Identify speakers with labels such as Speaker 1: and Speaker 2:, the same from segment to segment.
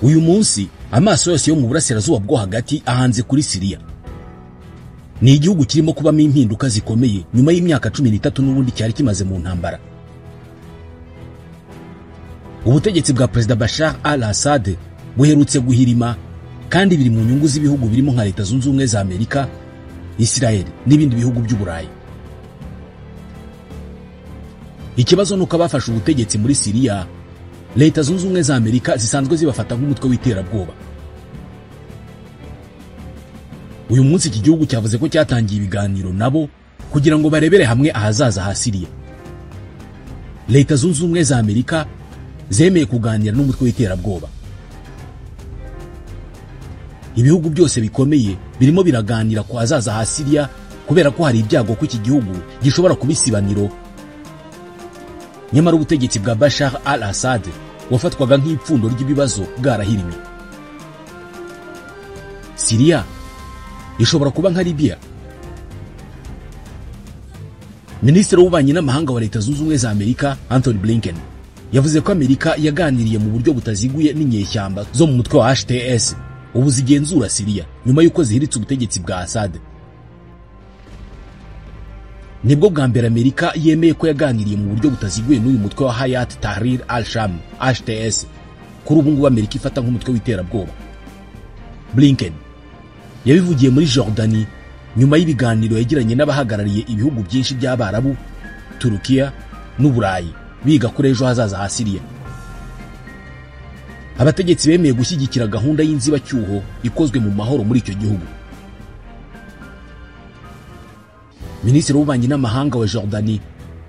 Speaker 1: Uyu munsi amaso yose yo mu burasirazuba bwo hagati ahanze kuri Syria. Ni igihugu kirimo kubamo impinduka zikomeye nyuma y'imyaka 13 n'ubundi cyari kimaze mu ntambara. Ubutegetsi bwa Perezida Bashar al-Assad buherutse guhirima kandi biri mu nyungu z'ibihugu birimo nka Leta Zunze Ubumwe za Amerika, Israel n'ibindi bihugu by'Uburayi. Ikibazo nuko abafashe ubutegetsi muri Syria, Leta Zunze Ubumwe za Amerika zisanzwe zibafata nk'umutwe w'iterabwoba. Uyu munsi iki gihugu cyavuze ko cyatangiye ibiganiro nabo kugira ngo barebere hamwe ahazaza ha Syria. Leta Zunze Ubumwe za Amerika zemeye kuganira n'umutwe w'iterabwoba. Ibihugu byose bikomeye birimo biraganira ku hazaza ha Syria kubera ko hari ibyago ko iki gihugu gishobora kubisibaniro. Nyamara ubutegetsi bwa Bashar al-Assad wafatwaga nk'ipfundo ry'ibibazo bwarahirimye. Syria ishobora kuba nka Libya. Minisitiri w'ububanyi n'amahanga wa Leta Zunze Ubumwe za Amerika Anthony Blinken yavuze ko Amerika yaganiriye mu buryo butaziguye n'inyeshyamba zo mu mutwe wa HTS ubu zigenzura Syria nyuma y'uko zihiritse ubutegetsi bwa Assad. Nibwo bwa mbere Amerika yemeye ko yaganiriye mu buryo butaziguye n'uyu mutwe wa Hayat Tahrir al-Sham HTS, kuri ubu ngubu Amerika ifata nk'umutwe w'iterabwoba. Blinken yabivugiye muri Jordani nyuma y'ibiganiro yagiranye n'abahagarariye ibihugu byinshi by'Abarabu, Turukiya n'Uburayi biga kuri ejo hazaza ha Syria. Abategetsi bemeye gushyigikira gahunda y'inzibacyuho ikozwe mu mahoro muri icyo gihugu. Minisitiri w'ububanyi n'amahanga wa Jordani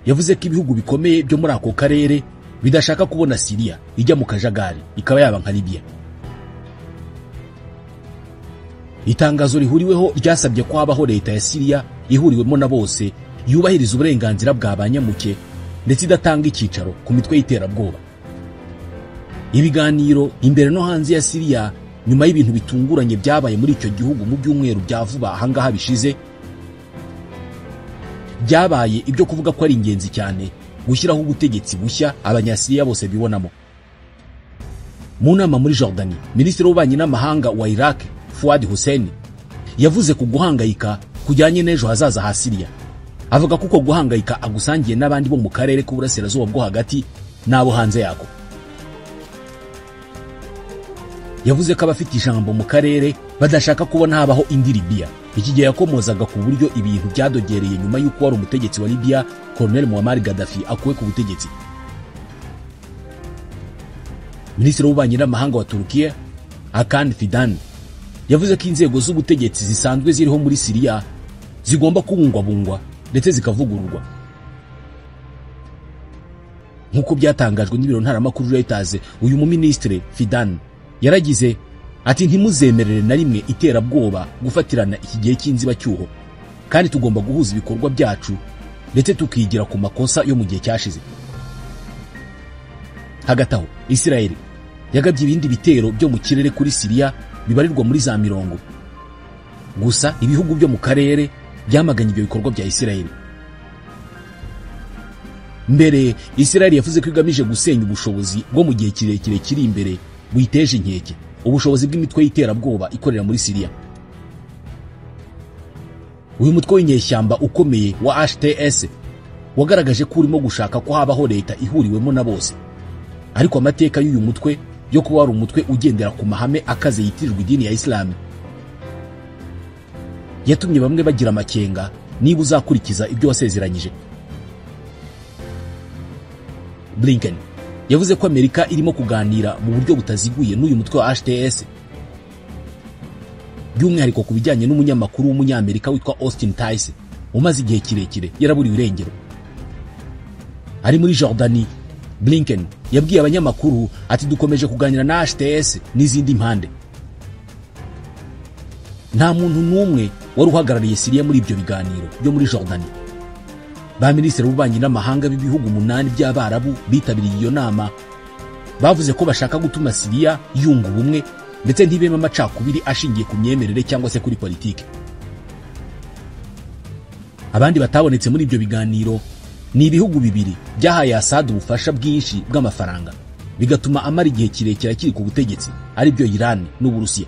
Speaker 1: yavuze ko ibihugu bikomeye byo muri ako karere bidashaka kubona Syria ijya mu kajagari ikaba yaba nka Libya. Itangazo rihuriweho ryasabye ko habaho leta ya Syria ihuriwemo na bose, yubahiriza uburenganzira bwa banyamuke ndetse idatanga icyicaro ku mitwe y'iterabwoba. Ibiganiro imbere no hanze ya Syria nyuma y'ibintu bitunguranye byabaye muri icyo gihugu mu byumweru bya vuba ahangaha bishize, byabaye ibyo kuvuga ko ari ingenzi cyane gushyiraho ubutegetsi bushya abanyasiriya bose bibonamo. Mu nama muri Jordani, Minisitiri w'ububanyi n'amahanga wa Iraq Fuad Hussein yavuze ku guhangayika kujyanye n'ejo hazaza ha Syria. Avuga kuko guhangayika agusangiye n'abandi bo mu karere k'uburasirazuba bwo hagati n'abo hanze yako. Yavuze ko abafite ijambo mu karere badashaka kubona habaho indi Libya. Iki gihe yakomozaga ku buryo ibintu byadogereye nyuma y'uko wari umutegetsi wa Libya Colonel Muammar Gaddafi akuwe ku butegetsi. Minisitiri w'ububanyi n'amahanga wa Turukiya Hakan Fidan yavuze ko inzego z'ubutegetsi zisanzwe ziriho muri Syria zigomba kubungwabungwa ndetse zikavugururwa. Nk'uko byatangajwe n'ibiro ntaramakuru Reuters, uyu muminisitiri Fidan yaragize ati ntimuzemerere na rimwe iterabwoba gufatirana iki gihe cy'inzibacyuho, kandi tugomba guhuza ibikorwa byacu ndetse tukigira ku makosa yo mu gihe cyashize. Hagati aho Israel yagabye ibindi bitero byo mu kirere kuri Syria bibarirwa muri za mirongo. Gusa ibihugu byo mu karere byamaganye ibyo bikorwa bya Israel. Mbere Israel yavuze ko igamije gusenya ubushobozi bwo mu gihe kirekire kiri imbere buyiteje inkeke, ubushobozi bw'imitwe y'iterabwoba ikorera muri Syria. Uyu mutwe w'inyeshyamba ukomeye wa HTS wagaragaje ko urimo gushaka ko habaho leta ihuriwemo na bose. Ariko amateka y'uyu mutwe yo kuba wari umutwe ugendera ku mahame akaze yitirirwa idini ya Islam yatumye bamwe bagira amakenga niba uzakurikiza ibyo wasezeranyije. Blinken yavuze ko Amerika irimo kuganira mu buryo butaziguye n'uyu mutwe wa HTS, by'umwihariko ku bijyanye n'umunyamakuru w'umunyamerika witwa Austin Tice umaze igihe kirekire yaraburiwe irengero. Ari muri Jordani, Blinken yabwiye abanyamakuru ati dukomeje kuganira na HTS n'izindi mpande. Nta muntu n'umwe wari uhagarariye Syria muri ibyo biganiro byo muri Jordani. Ba minisitiri b'ububanyi n'amahanga b'ibihugu 8 by'Abarabu bitabiriye iyo nama bavuze ko bashaka gutuma Syria yunga ubumwe ndetse ntibeme amacakubiri ashingiye ku myemerere cyangwa se kuri politike. Abandi batabonetse muri ibyo biganiro ni ibihugu bibiri byahaye Assad ubufasha bwinshi bw'amafaranga, bigatuma amara igihe kirekire akiri ku butegetsi, aribyo Iran n'Uburusiya.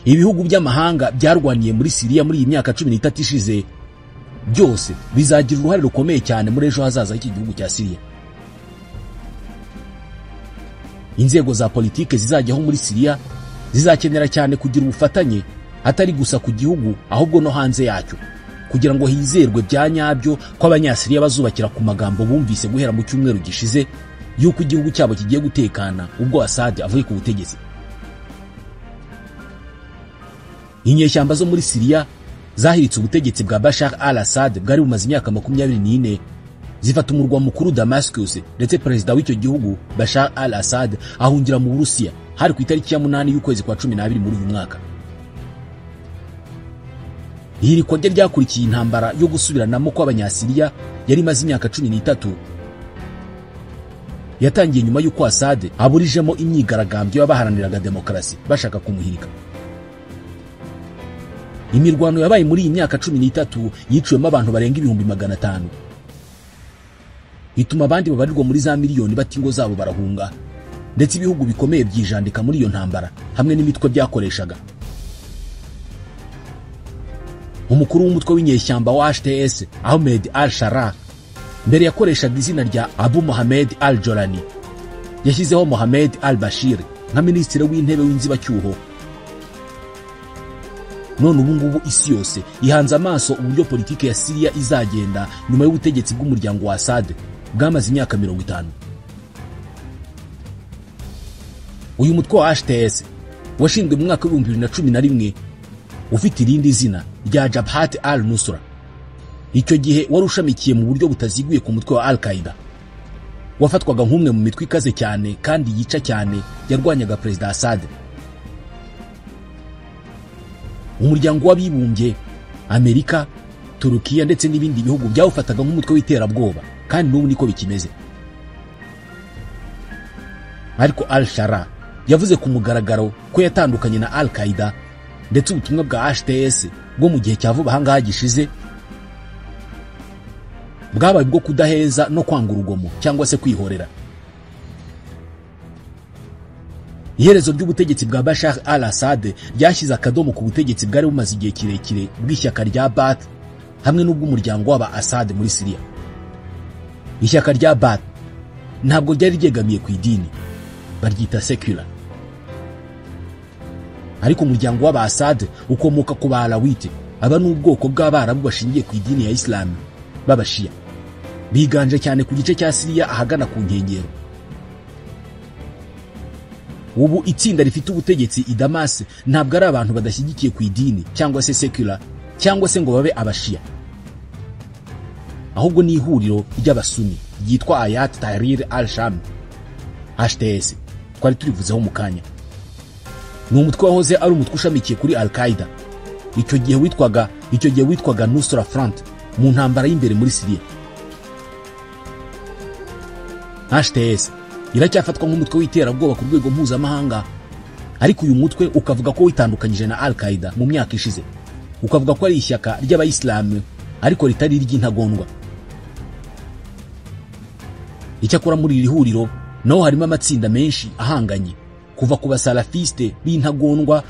Speaker 1: Ibihugu by'amahanga byarwaniye muri Siriya muri iyi myaka 13 ishize byose bizagira uruhare rukomeye cyane muri ejo hazaza h'iki gihugu cya Siriya. Inzego za politike zizajyaho muri Siriya zizakenera cyane kugira ubufatanye atari gusa ku gihugu ahubwo no hanze yacyo, kugira ngo hizerwe bya nyabyo ko abanyasiriya bazubakira ku magambo bumvise guhera mu cyumweru gishize yuko igihugu cyabo kigiye gutekana ubwo Assad avuye ku butegetsi. Inyeshyamba zo muri Siriya zahiritse ubutegetsi bwa Bashar al-Assad bwari bumaze imyaka 24, zifata umurwa mukuru Damascus, ndetse perezida w'icyo gihugu Bashar al-Assad ahungira mu Burusiya hari ku itariki ya 8 y'ukwezi kwa 12 muri uyu mwaka. Ihirikwa rye ryakurikiye intambara yo gusubiranamo kw'abanyasiriya yari imaze imyaka 13, yatangiye nyuma y'uko Assad aburijemo imyigaragambyo y'abaharaniraga demokarasi bashaka kumuhirika. Imirwano yabaye muri iyi myaka 13 yiciwemo abantu barenga 500,000, ituma abandi babarirwa muri za miliyoni bata ingo zabo barahunga, ndetse ibihugu bikomeye byijandika muri iyo ntambara hamwe n'imitwe byakoreshaga. Umukuru w'umutwe w'inyeshyamba wa HTS Ahmed al-Shara, mbere yakoreshaga izina rya Abu Mohamed al-Jolani, yashyizeho Mohamed al-Bashir nka minisitiri w'intebe w'inzibacyuho. None ubu ngubu isi yose ihanze amaso uburyo politike ya Siriya izagenda nyuma y'ubutegetsi bw'umuryango wa Assad bwamaze imyaka 50. Uyu mutwe wa HTS washinzwe mu mwaka wa 2011 ufite irindi zina rya Jabhat al-Nusra. Icyo gihe wari ushamikiye mu buryo butaziguye ku mutwe wa Al-Qaeda. Wafatwaga nk'umwe mu mitwe ikaze cyane kandi yica cyane yarwanyaga Perezida Assad. Umuryango w'abibumbye, Amerika, Turukiya ndetse n'ibindi bihugu byawufataga nk'umutwe w'iterabwoba, kandi n'ubu niko bikimeze. Ariko al-Shara yavuze ku mugaragaro ko yatandukanye na Al-Qaeda, ndetse ubutumwa bwa HTS bwo mu gihe cya vuba ahangaha gishize bwabaye bwo kudaheza no kwanga urugomo cyangwa se kwihorera. Iherezo ry'ubutegetsi bwa Bashar al-Assad ryashyize akadomo ku butegetsi bwari bumaze igihe kirekire bw'ishyaka rya Baath hamwe n'ubw'umuryango w'aba Assad muri Siriya. Ishyaka rya Baath ntabwo ryari ryegamiye ku idini, baryita secular. Ariko umuryango w'aba Assad ukomoka ku Baalawite, aba n'ubwoko bw'Abarabu bashingiye ku idini ya Islam b'Abashia, biganje cyane ku gice cya Siriya ahagana ku nkengero. Ubu itsinda rifite ubutegetsi i Damas ntabwo ari abantu badashyigikiye ku idini cyangwa se secular cyangwa se ngo babe Abashia, ahubwo ni ihuriro ry'Abasuni ryitwa Hayat Tahrir al-Sham HTS twari turivuzeho mu kanya. Ni umutwe wahoze ari umutwe ushamikiye kuri Al-Qaeda, icyo gihe witwaga Nusra Front mu ntambara y'imbere muri Syria. HTS iracyafatwa nk'umutwe w'iterabwoba ku rwego mpuzamahanga, ariko uyu mutwe ukavuga ko witandukanyije na Al-Qaeda mu myaka ishize, ukavuga ko ari ishyaka ry'Abayisilamu ariko ritari iry'intagondwa. Icyakora muri iri huriro naho harimo amatsinda menshi ahanganye, kuva ku basalafiste b'intagondwa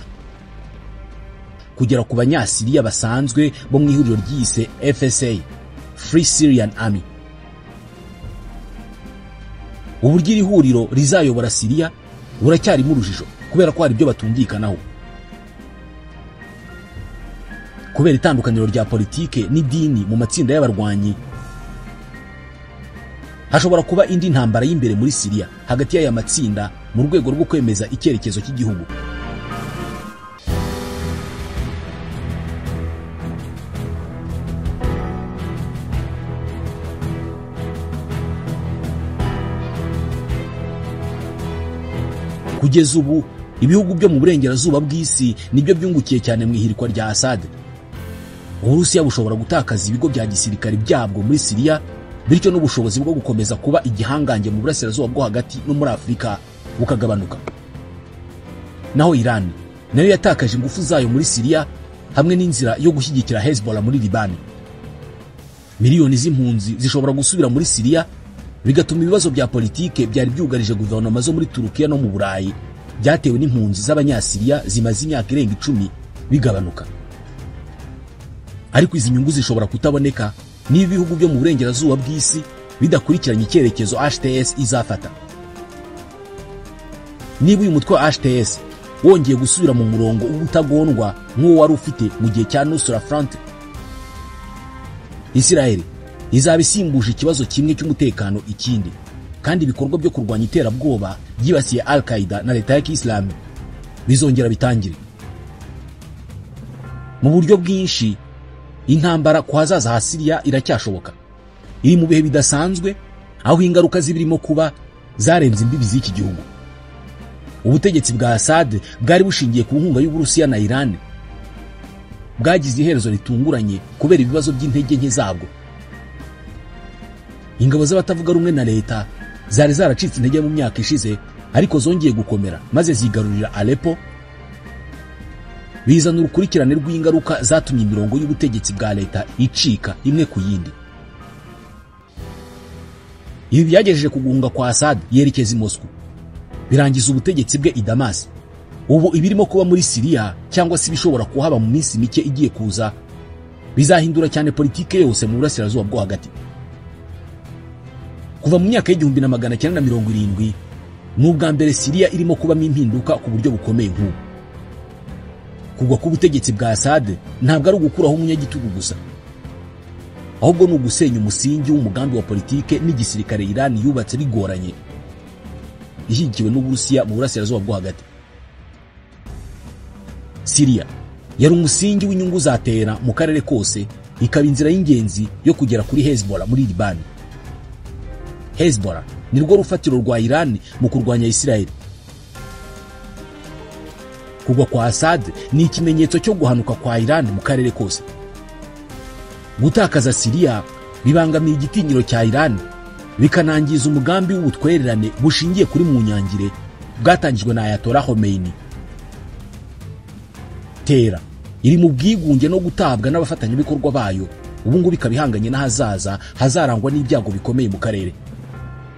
Speaker 1: kugera ku banyasiriya basanzwe bo mu ihuriro ryise FSA, Free Syrian Army. Uburyo iri huriro rizayobora Siriya buracyarimo urujijo kubera ko hari ibyo batumvikanaho. Kubera itandukaniro rya politike n'idini mu matsinda y'abarwanyi, hashobora kuba indi ntambara y'imbere muri Siriya hagati y'aya matsinda mu rwego rwo kwemeza icyerekezo cy'igihugu. Kugeza ubu ibihugu byo mu burengerazuba bw'isi nibyo byungukiye cyane mu ihirikwa rya Assad. Uburusiya bushobora gutakaza ibigo bya gisirikare byabwo muri Siriya, bityo n'ubushobozi bwo gukomeza kuba igihangange mu burasirazuba bwo hagati no muri Afurika bukagabanuka. Naho Iran nayo yatakaje ingufu zayo muri Siriya hamwe n'inzira yo gushyigikira Hezbollah muri Libani. Miliyoni z'impunzi zishobora gusubira muri Siriya Bigatuma ibibazo bya politike byari byugarije guverinoma zo muri Turukiya no mu Burayi byatewe n'impunzi z'Abanyasiriya zimaze imyaka irenga 10 bigabanuka. Ariko izi nyungu zishobora kutaboneka niba ibihugu byo mu burengerazuba bw'isi bidakurikiranye icyerekezo HTS izafata. Niba uyu mutwe wa HTS wongeye gusubira mu murongo ubutagondwa nk'uwo wari ufite mu gihe cya Nusra Front, Israel izaba isimbuje ikibazo kimwe cy'umutekano ikindi, kandi ibikorwa byo kurwanya iterabwoba byibasiye Al-Qaeda na leta ya Kisilamu bizongera bitangire. Mu buryo bwinshi intambara ku hazaza ha Syria iracyashoboka. Iri mu bihe bidasanzwe aho ingaruka zibirimo kuba zarenze imbibi z'iki gihugu. Ubutegetsi bwa Assad bwari bushingiye ku nkunga y'Uburusiya na Iran bwagize iherezo ritunguranye kubera ibibazo by'intege nke zabwo. Ingabo z'abatavuga rumwe na leta zari zaracitse intege mu myaka ishize, ariko zongeye gukomera maze zigarurira Aleppo, bizana urukurikirane rw'ingaruka zatumye imirongo y'ubutegetsi bwa leta icika imwe ku yindi. Ibi byagejeje kugunga kwa Assad yerekeza i Moscow, birangiza ubutegetsi bwe i Damas. Ubu ibirimo kuba muri Syria cyangwa se ibishobora kuhaba mu minsi mike igiye kuza bizahindura cyane politike yose mu burasirazuba bwo hagati. Kuva mu myaka y'1970 n'ubwa mbere Syria irimo kubamo impinduka ku buryo bukomeye nk'ubu. Kugwa k'ubutegetsi bwa Assad ntabwo ari ugukuraho umunyagitugu gusa, ahubwo ni ugusenya umusingi w'umugambi wa politike n'igisirikare Iran yubatse bigoranye, ishyigikiwe n'Uburusiya mu burasirazuba bwo hagati. Syria yari umusingi w'inyungu za Tehran mu karere kose, ikaba inzira y'ingenzi yo kugera kuri Hezbollah muri Liban. Hezbollah ni rwo rufatiro rwa Iran mu kurwanya Israel. Kugwa kwa Assad ni ikimenyetso cyo guhanuka kwa Iran mu karere kose. Gutakaza Syria bibangamiye igitinyiro cya Iran, bikanangiza umugambi w'ubutwererane bushingiye kuri munyangire bwatangijwe na Ayatollah Khomeini. Tehran iri mu bwigunge no gutabwa n'abafatanyabikorwa bayo, ubu ngubu ikaba ihanganye n'ahazaza hazarangwa n'ibyago bikomeye mu karere.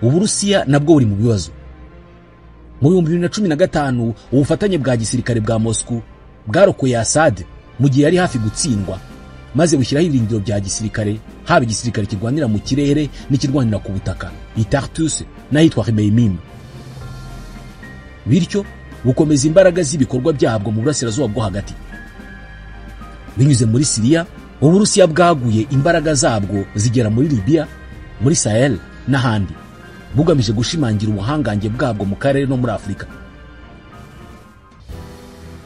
Speaker 1: Uburusiya nabwo buri mu bibazo. Mu 2015 ubufatanye bwa gisirikare bwa Moscow bwarokoye Assad mu gihe yari hafi gutsindwa, maze bushyiraho ibirindiro bya gisirikare, haba igisirikare kirwanira mu kirere n'ikirwanira ku butaka i Tartus n'ahitwa Khmeimim. Bityo bukomeza imbaraga z'ibikorwa byabwo mu burasirazuba bwo hagati. Binyuze muri Syria, Uburusiya bwaguye imbaraga zabwo zigera muri Libya, muri Sahel n'ahandi, bugamije gushimangira ubuhangange bwabwo mu karere no muri Afurika.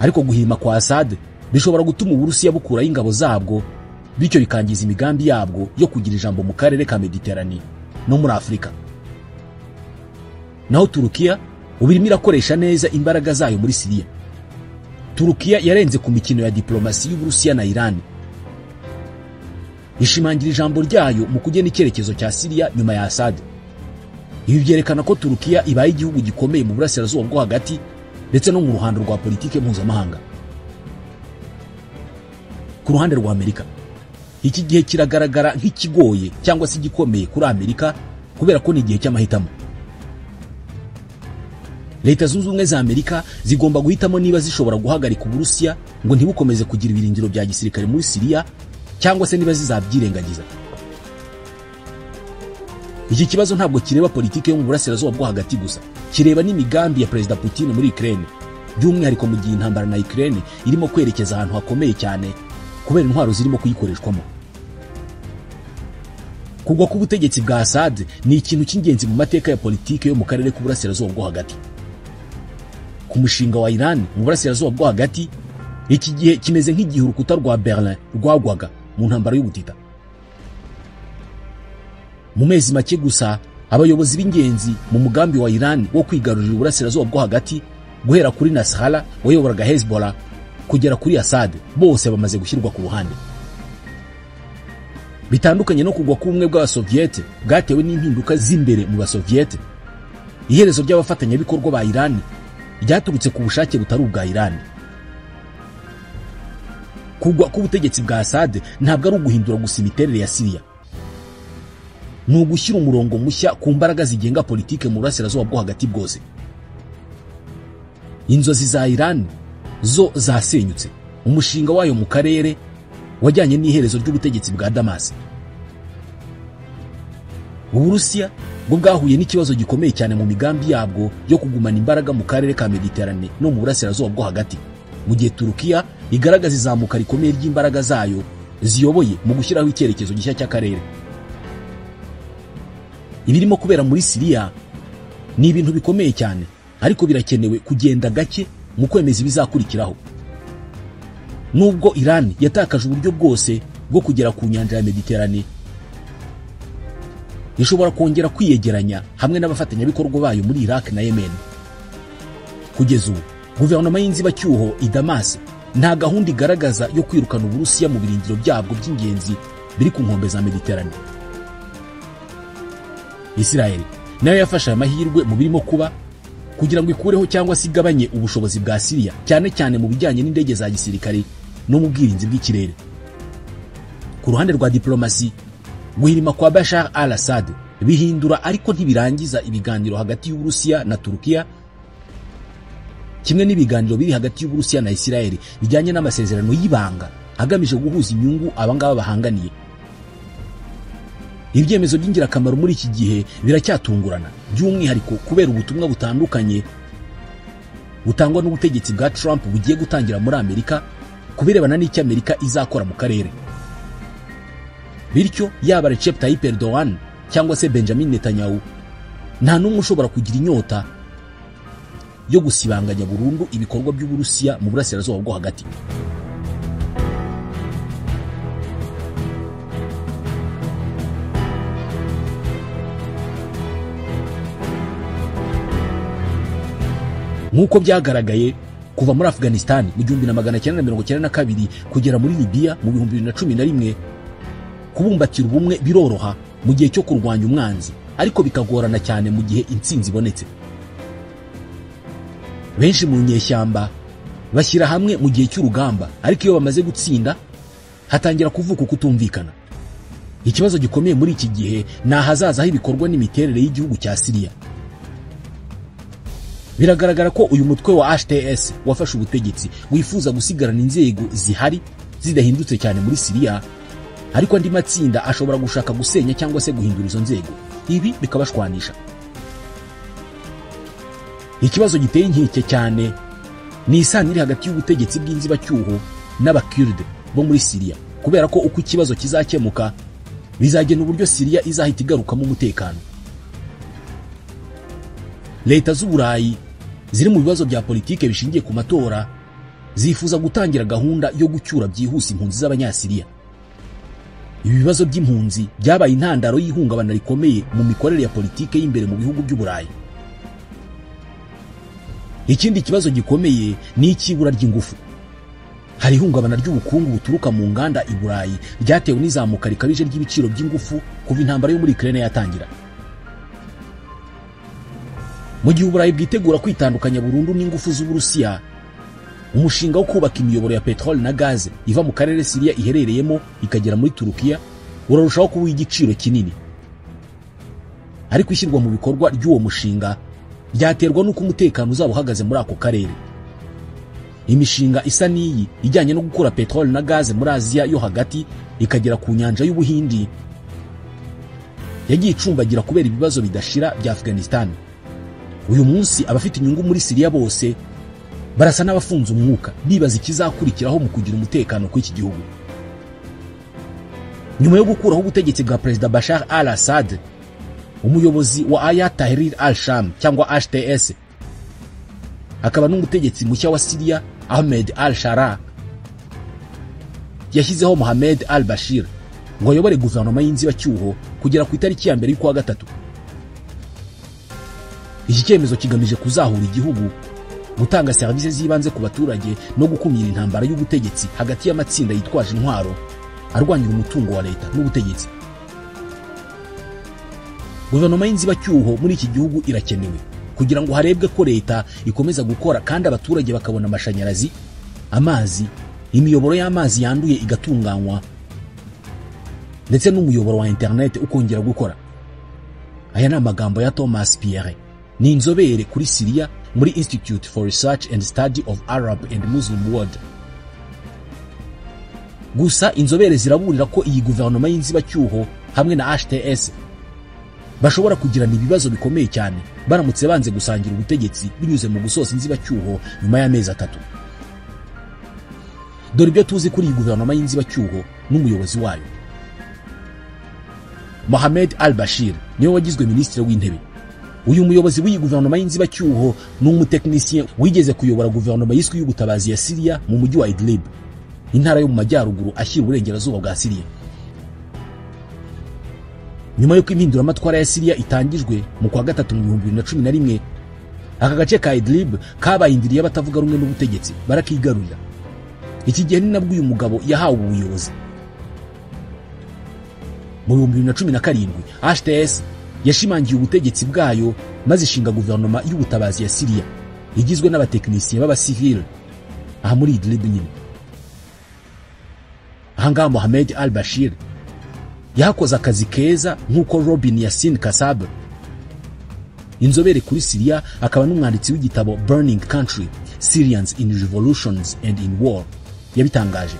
Speaker 1: Ariko guhima kwa Assad bishobora gutuma Uburusiya bukuraho ingabo zabwo, bityo bikangiza imigambi yabwo yo kugira ijambo mu karere ka Mediterane no muri Afurika. Naho Turukiya ubu irimo irakoresha neza imbaraga zayo muri Syria. Turukiya yarenze ku mikino ya diplomasi y'Uburusiya na Iran, ishimangira ijambo ryayo mu kugena icyerekezo cya Syria nyuma ya Assad. Ibi byerekana ko Turukiya ibaye igihugu gikomeye mu burasirazuba bwo hagati ndetse no mu ruhando rwa politike mpuzamahanga. Ku ruhande rwa Amerika, iki gihe kiragaragara nk'ikigoye cyangwa se igikomeye kuri Amerika kubera ko ni igihe cy'amahitamo. Leta Zunze Ubumwe za Amerika zigomba guhitamo niba zishobora guhagarika Uburusiya ngo ntibukomeze kugira ibirindiro bya gisirikare muri Syria, cyangwa se niba zizabyirengagiza. Iki kibazo ntabwo kireba politike yo mu burasirazuba bwo hagati gusa, kireba n'imigambi ya Perezida Putin muri Ukraine, by'umwihariko mu gihe intambara na Ukraine irimo kwerekeza ahantu hakomeye cyane kubera intwaro zirimo kuyikoreshwamo. Kugwa k'ubutegetsi bwa Assad ni ikintu cy'ingenzi mu mateka ya politike yo mu karere k'uburasirazuba bwo hagati. Ku mushinga wa Iran mu burasirazuba bwo hagati, iki gihe kimeze nk'igihe urukuta rwa Berlin rwagwaga mu ntambara y'ubutita. Mu mezi make gusa, abayobozi b'ingenzi mu mugambi wa Iran wo kwigarurira uburasirazuba bwo hagati, guhera kuri Nasrallah wayoboraga Hezbollah kugera kuri Assad, bose bamaze gushyirwa ku ruhande. Bitandukanye no kugwa k'ubumwe bw'Abasoviete bwatewe n'impinduka z'imbere mu Basoviete, iherezo ry'abafatanyabikorwa ba Iran ryaturutse ku bushake butari ubwa Iran. Kugwa k'ubutegetsi bwa Assad ntabwo ari uguhindura gusa imiterere ya Syria, Ni ugushyira umurongo mushya ku mbaraga zigenga politike mu burasirazuba bwo hagati bwose. Inzozi za Iran zo zasenyutse. Umushinga wayo mu karere wajyanye n'iherezo ry'ubutegetsi bwa Damas. Uburusiya bwo bwahuye n'ikibazo gikomeye cyane mu migambi yabwo yo kugumana imbaraga mu karere ka Mediterane no mu burasirazuba bwo hagati, mu gihe Turukiya igaragaza izamuka rikomeye ry'imbaraga zayo ziyoboye mu gushyiraho icyerekezo gishya cy'akarere. Ibirimo kubera muri Siriya ni ibintu bikomeye cyane, ariko birakenewe kugenda gake mu kwemeza ibizakurikiraho. Nubwo Iran yatakaje uburyo bwose bwo kugera ku nyanja ya Mediterane, ishobora kongera kwiyegeranya hamwe n'abafatanyabikorwa bayo muri Iraq na Yemen. Kugeza ubu guverinoma y'inzibacyuho i Damas nta gahunda igaragaza yo kwirukana Uburusiya mu birindiro byabwo by'ingenzi biri ku nkombe za Mediterane. Israel nayo yafashe amahirwe mu birimo kuba kugira ngo ikureho cyangwa se igabanye ubushobozi bwa Syria, cyane cyane mu bijyanye n'indege za gisirikare no mu bwirinzi bw'ikirere. Ku ruhande rwa diplomasi, guhirima kwa Bashar al-Assad bihindura ariko ntibirangiza ibiganiro hagati y'Uburusiya na Turukiya, kimwe n'ibiganiro biri hagati y'Uburusiya na Israel bijyanye n'amasezerano y'ibanga agamije guhuza inyungu abangaba bahanganiye. Ibyemezo by'ingirakamaro muri iki gihe biracyatungurana, by'umwihariko kubera ubutumwa butandukanye butangwa n'ubutegetsi bwa Trump bugiye gutangira muri Amerika kubirebana n'icyo Amerika izakora mu karere. Bityo yaba Recep Tayyip Erdogan cyangwa se Benjamin Netanyahu, nta n'umwe ushobora kugira inyota yo gusibanganya burundu ibikorwa by'Uburusiya mu burasirazuba bwo hagati. Nk'uko byagaragaye kuva muri Afghanistan mu 1992 kugera muri Libya mu 2011, kubumbatira ubumwe biroroha mu gihe cyo kurwanya umwanzi, ariko bikagorana cyane mu gihe intsinzi ibonetse. Benshi mu nyeshyamba bashyira hamwe mu gihe cy'urugamba, ariko iyo bamaze gutsinda hatangira kuvuka kutumvikana. Ikibazo gikomeye muri iki gihe ni ahazaza h'ibikorwa n'imiterere y'igihugu cya Syria. Biragaragara ko uyu mutwe wa HTS wafashe ubutegetsi wifuza gusigarana inzego zihari zidahindutse cyane muri Syria, ariko andi matsinda ashobora gushaka gusenya cyangwa se guhindura izo nzego, ibi bikabashwanisha. Ikibazo giteye inkeke cyane ni isano iri hagati y'ubutegetsi bw'inzibacyuho n'abakurde bo muri Syria, kubera ko uko ikibazo kizakemuka bizagena uburyo Syria izahita igarukamo umutekano. Leta z'Uburayi ziri mu bibazo bya politike bishingiye ku matora zifuza gutangira gahunda yo gucyura byihuse impunzi z'Abanyasiriya. Ibi bibazo by'impunzi byabaye intandaro y'ihungabana rikomeye mu mikorere ya politike y'imbere mu bihugu by'Uburayi. Ikindi kibazo gikomeye ni icyibura ry'ingufu. Hari ihungabana ry'ubukungu buturuka mu nganda i Burayi ryatewe n'izamuka rikabije ry'ibiciro by'ingufu kuva intambara yo muri Ukraine yatangira. Mu gihe Uburayi bwitegura kwitandukanya burundu n'ingufu z'Uburusiya, umushinga wo kubaka imiyoboro ya petrole na gaze iva mu karere Syria iherereyemo ikagera muri Turukiya urarushaho kuba igiciro kinini. Ariko ishyirwa mu bikorwa ry'uwo mushinga ryaterwa n'uko umutekano uzaba uhagaze muri ako karere. Imishinga isa n'iyi ijyanye no gukura petrole na gaze muri Aziya yo hagati ikagera ku nyanja y'Ubuhindi yagiye icumbagira kubera ibibazo bidashira bya Afghanistan. Uyu munsi abafite inyungu muri Syria bose barasa n'abafunze umwuka bibaza ikizakurikiraho mu kugira umutekano kw'iki gihugu. Nyuma yo gukuraho ubutegetsi bwa Perezida Bashar al-Assad, umuyobozi wa Hayat Tahrir al-Sham cyangwa HTS, akaba n'umutegetsi mushya wa Syria Ahmed al-Shara, yashyizeho Mohamed al-Bashir ngo ayobore guverinoma y'inzibacyuho kugera ku itariki ya 1 y'ukwa gatatu. Iki cyemezo kigamije kuzahura igihugu, gutanga serivisi z'ibanze ku baturage no gukumira intambara y'ubutegetsi hagati y'amatsinda yitwaje intwaro arwanira umutungo wa leta n'ubutegetsi. Guverinoma y'inzibacyuho muri iki gihugu irakenewe kugira ngo harebwe ko leta ikomeza gukora kandi abaturage bakabona amashanyarazi, amazi, imiyoboro y'amazi yanduye igatunganywa, ndetse n'umuyoboro wa internet ukongera gukora. Aya ni amagambo ya Thomas Pierre, ni inzobere kuri Syria muri Institute for Research and Study of Arab and Muslim World. Gusa inzobere ziraburira ko iyi guverinoma y'inzibacyuho hamwe na HTS bashobora kugirana ibibazo bikomeye cyane baramutse banze gusangira ubutegetsi binyuze mu gusoza inzibacyuho nyuma y'amezi 3. Dore ibyo tuzi kuri iyi guverinoma y'inzibacyuho n'umuyobozi wayo. Mohamed al-Bashir niwe wagizwe minisitiri w'intebe. Uyu muyobozi w'iyi guverinoma y'inzibacyuho ni umutekinisien wigeze kuyobora guverinoma yiswe y'ubutabazi ya Syria mu mujyi wa Idlib, intara yo mu majyaruguru ashyira uburengerazuba bwa Syria. Nyuma y'uko impinduramatwara ya Syria itangijwe mu kwa gatatu mu 2011, aka gace ka Idlib kabaye indiri y'abatavuga rumwe n'ubutegetsi barakigarurira. Iki gihe ni nabwo uyu mugabo yahawe ubuyobozi. Mu 2017 HTS yashimangiye ubutegetsi bwayo maze ishinga guverinoma y'ubutabazi ya Syria igizwe n'abatekinisiye b'abasivile aha muri Idlib nyine. Ahangaha Mohamed al-Bashir yakoze akazi keza nk'uko Robin Yassin Kassab, inzobere kuri Syria akaba n'umwanditsi w'igitabo Burning Country: Syrians in Revolutions and in War, yabitangaje.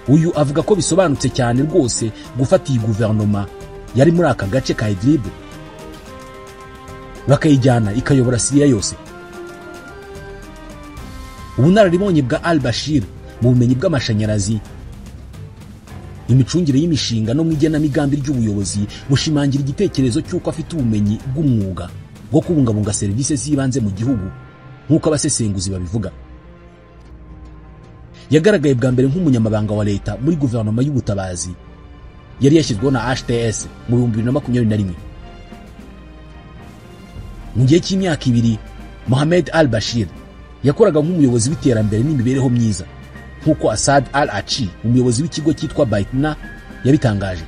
Speaker 1: Uyu avuga ko bisobanutse cyane rwose gufata iyi guverinoma yari muri aka gace ka Idlib bakayijyana ikayobora Syria yose. Ubunararibonye bwa al-Bashir mu bumenyi bw'amashanyarazi, imicungire y'imishinga no mu igenamigambi ry'ubuyobozi bushimangira igitekerezo cy'uko afite ubumenyi bw'umwuga bwo kubungabunga serivisi z'ibanze mu gihugu nk'uko abasesenguzi babivuga. Yagaragaye bwa mbere nk'umunyamabanga wa leta muri guverinoma y'ubutabazi yari yashyizweho na HTS mu 2021. Mu gihe cy'imyaka 2, Mohamed al-Bashir yakoraga nk'umuyobozi w'iterambere n'imibereho myiza nk'uko Assad al-Achi, umuyobozi w'ikigo cyitwa Baitna, yabitangaje.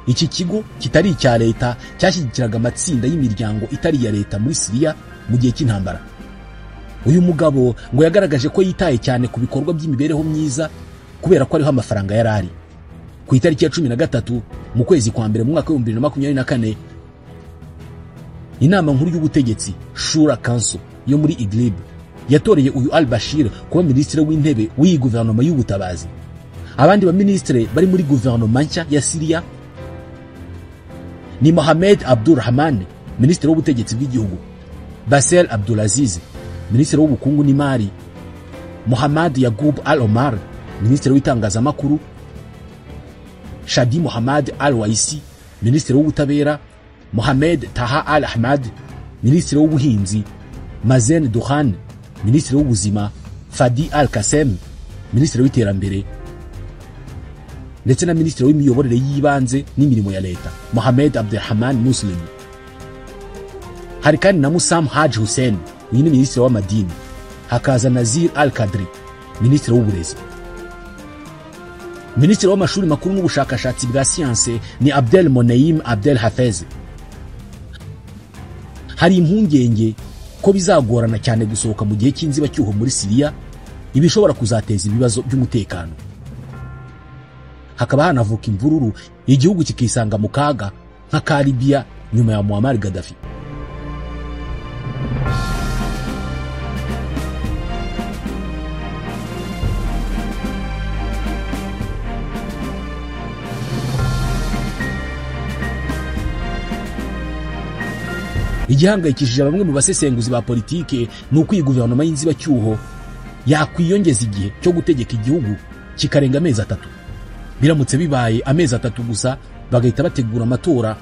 Speaker 1: Iki kigo kitari icya leta cyashyigikiraga amatsinda y'imiryango itari iya leta muri Syria mu gihe cy'intambara. Uyu mugabo ngo yagaragaje ko yitaye cyane ku bikorwa by'imibereho myiza kubera ko ariho amafaranga yari ari. Ku itariki ya 13 mu kwezi kwa mbere mu mwaka wa 2024, inama nkuru y'ubutegetsi Shura Council yo muri Idlib yatoreye uyu al-Bashir kuba minisitiri w'intebe w'iyi guverinoma y'ubutabazi. Abandi ba minisitiri bari muri guverinoma nshya ya Syria ni Mohamed Abdurrahman, minisitiri w'ubutegetsi bw'igihugu, Basel Abdulaziz, minisitiri w'ubukungu n'imari, Mohammad Yagub al-Omar, minisitiri w'itangazamakuru, Shadi Mohammad al-Waisi, minisitiri w'ubutabera, Mohamed Taha al-Ahmad, minisitiri w'ubuhinzi, Mazen Duhan, minisitiri w'ubuzima, Fadi al-Kasem, minisitiri w'iterambere, ndetse na minisitiri w'imiyoborere y'ibanze n'imirimo ya leta, Mohamed Abdelrahman Muslim. Hari kandi na Musam Haj Hussein, uyu ni minisitiri w'amadini, hakaza Nazir al-Kadri, minisitiri w'uburezi. Minisitiri w'amashuri makuru n'ubushakashatsi bwa siyanse ni Abdel Moneim Abdel Hafez. Hari impungenge ko bizagorana cyane gusohoka mu gihe cy'inzibacyuho muri Syria, ibishobora kuzateza ibibazo by'umutekano. Hakaba hanavuka imvururu, igihugu kikisanga mu kaga nka ka Libya nyuma ya Muammar Gaddafi. Igihangayikishije bamwe mu basesenguzi ba politike ni uko iyi guverinoma y'inzibacyuho yakwiyongeza igihe cyo gutegeka igihugu kikarenga amezi 3. Biramutse bibaye amezi 3 gusa bagahita bategura amatora,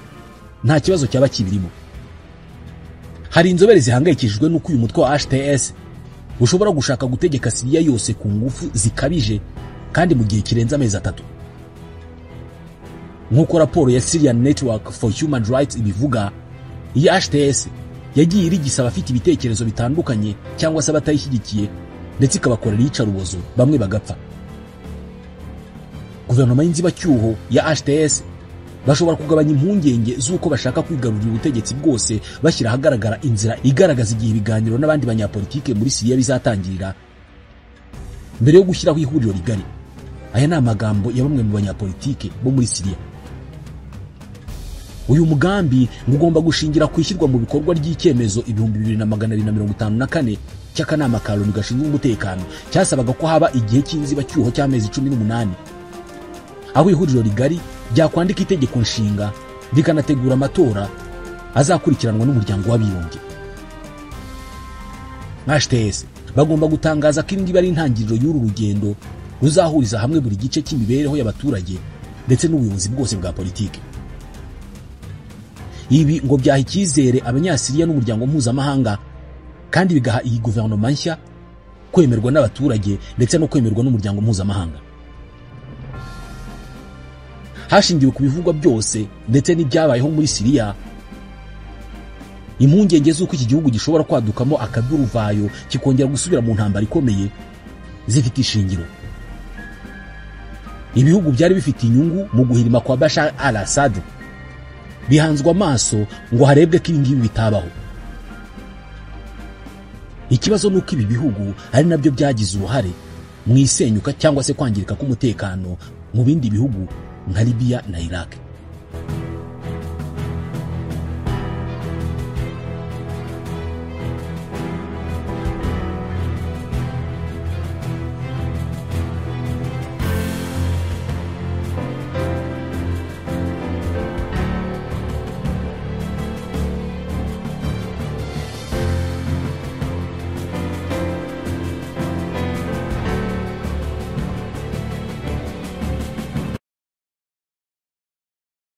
Speaker 1: nta kibazo cyaba kibirimo. Hari inzobere zihangayikishijwe n'uko uyu mutwe wa HTS ushobora gushaka gutegeka Syria yose ku ngufu zikabije kandi mu gihe kirenze amezi 3. Nk'uko raporo ya Syrian Network for Human Rights ibivuga, iyi HTS yagiye irigisa abafite ibitekerezo bitandukanye cyangwa se abatayishyigikiye, ndetse ikabakorera iyicarubozo bamwe bagapfa. Guverinoma y'inzibacyuho ya HTS bashobora kugabanya impungenge z'uko bashaka kwigarurira ubutegetsi bwose, bashyira ahagaragara inzira igaragaza igihe ibiganiro n'abandi banyapolitike muri Syria bizatangirira mbere yo gushyiraho ihuriro rigari. Aya ni amagambo ya bamwe mu banyapolitike bo muri Syria. Uyu mugambi ngo ugomba gushingira ku ishyirwa mu bikorwa ry'icyemezo 2254 cy'akanama ka Loni gashinzwe umutekano, cyasabaga ko haba igihe cy'inzibacyuho cy'amezi 18, aho ihuriro rigari ryakwandika itegeko nshinga rikanategura amatora azakurikiranwa n'umuryango w'abibumbye. HTS bagomba gutangaza ko ibi ari intangiriro y'uru rugendo ruzahuriza hamwe buri gice cy'imibereho y'abaturage ndetse n'ubuyobozi bwose bwa politiki. Ibi ngo byaha icyizere Abanyasiriya n'umuryango mpuzamahanga, kandi bigaha iyi guverinoma nshya kwemerwa n'abaturage ndetse no kwemerwa n'umuryango mpuzamahanga. Hashingiwe ku bivugwa byose ndetse n'ibyabayeho muri Siriya, impungenge z'uko iki gihugu gishobora kwadukamo akaduruvayo kikongera gusubira mu ntambara ikomeye zifite ishingiro. Ibihugu byari bifite inyungu mu guhirima kwa Bashar al-Assad bihanzwe amaso ngo harebwe ko ibi ngibi bitabaho. Ikibazo nuko ibi bihugu ari nabyo byagize uruhare mu isenyuka cyangwa se kwangirika k'umutekano mu bindi bihugu nka Libya na Iraq.